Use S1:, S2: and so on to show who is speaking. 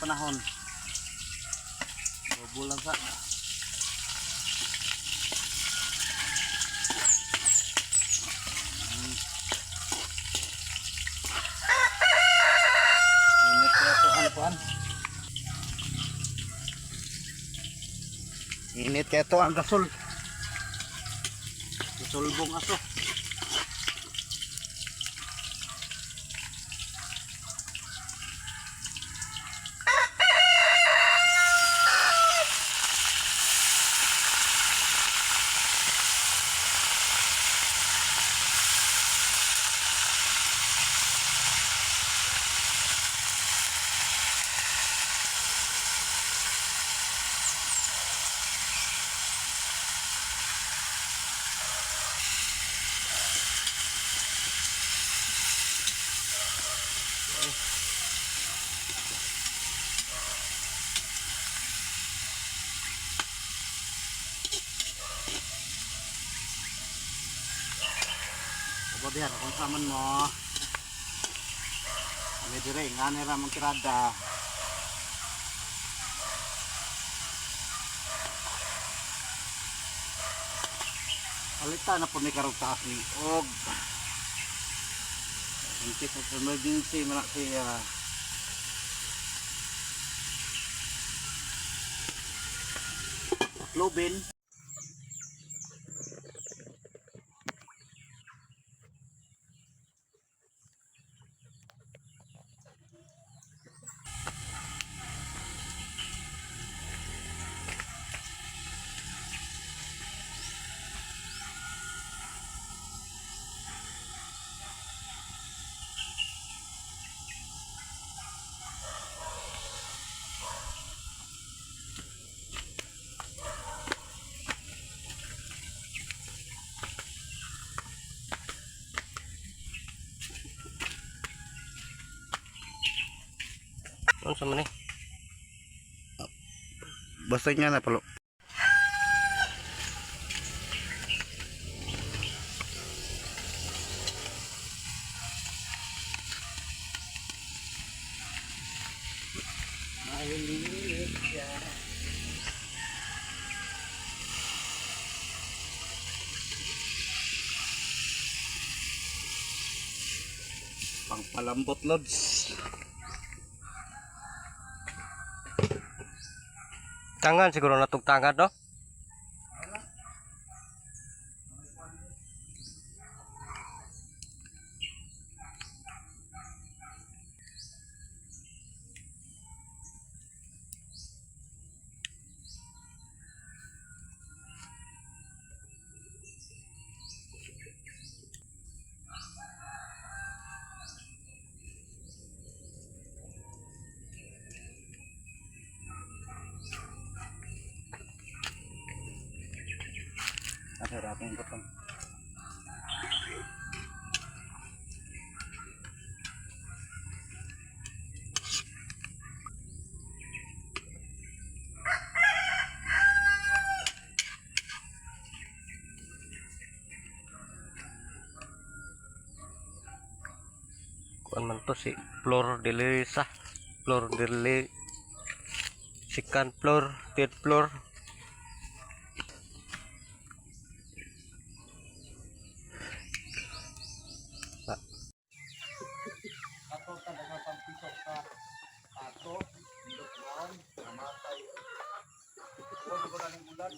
S1: Panahon. Bulan sa. Init kaya to ano kuan. Init kaya to ang gasol. Gasolbong aso. Abo diha kung saman mo. Kami dire ngani ra mong tirada. Palita na po ni karong taas ni og in case of emergency man na siya. Lubin.
S2: Unsa man eh?
S1: Basta nga na palo. Pangpalambot, lods.
S2: Tangan siguro na tugtangan, no?
S1: Ate, rapin ko tong.
S2: Kuan man to si Flor de Lisa. Flor de Li Second floor, third floor.
S1: Ato talaga pampisok sa ato, indot naon, namatay. Huwag ko na ng ulan.